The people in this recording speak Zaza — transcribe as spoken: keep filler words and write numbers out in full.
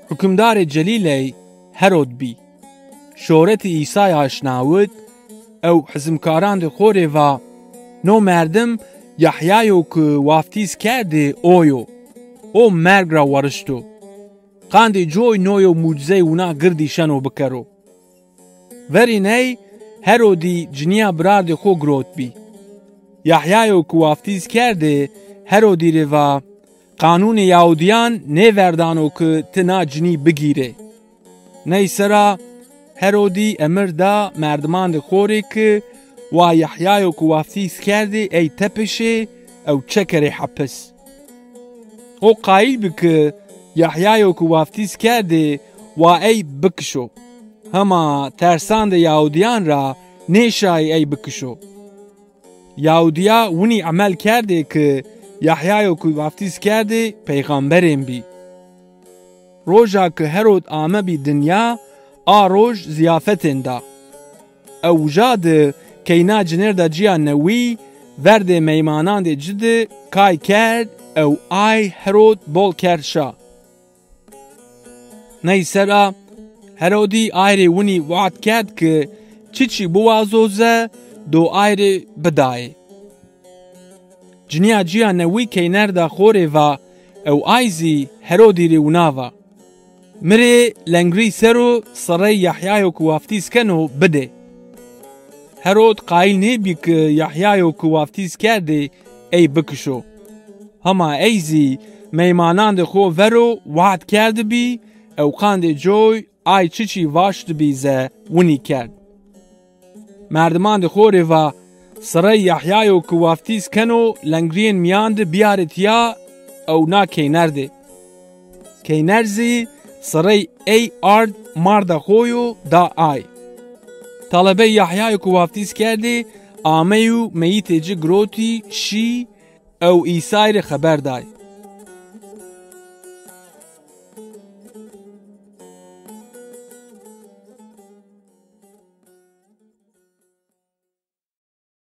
Hukimdarê Celîley Herod bî. Şoretî Îsay aşnawit ew hizimkarandê xo rê va, "No merdim Yahyayo ki waftîz kerdê o yo. O merg ra warişto. Qandê coy no yo mucizey wina girdî şeno bikero." Verî ney Herodî cinîya birardê xo girotbî. Yahyayo ki waftîz kerdê Herodî rê va, "Qanûnê Yahudîyan nêverdano ki ti na cinî bigîrê." Ney sera Herodî emir da merdimandê xo rê ki wa Yahyayo ki waftîz kerdê ey tepişê ew çekerê hepis. O qayîl bi ki Yahyayo ki waftîz kerdê wa ey bikişo. Hema tersandê Yahudîyan ra nêşayî ey bikişo. Yahudîya winî emel kerdê ki Yahyayo ki waftîz kerdê peyxamberên bî. Roja ki Herod amebî dinya, a roj zîyafetên da. Ew uja di keyna cinêrda cîya newî verdê meymanandê ci di kay kerd ew ay Herod bol kerd şa. Ney sera Herodî ay rê winî wad kerd ki çiçî biwazo ze do ay rê bidayê. Cinîya cîya newî keynerda xo rê va ew ay zî Herodî rê wina va, "Mi rê lengrî ser o sirey Yahyayo ki waftîz keno bidê." Herod qayîl nêbî ki Yahyayo ki waftîz kerdê ey bikişo. Hema ey zî meymanandê xo ver o wad kerdibî ew qandê coy ay çiçî vaştibî ze winî kerd. Merdimandê xo rê va, "Sirey Yahyayo ki waftîz keno lengrîyên mîyan di biyarê tîya ew na keynerdê." Keyner zî sirey ey ard marda xo yo da ay. Talebey Yahyayo ki waftîz kerdê amey û meyîtê ci girotî şî ew Îsay rê xeber day.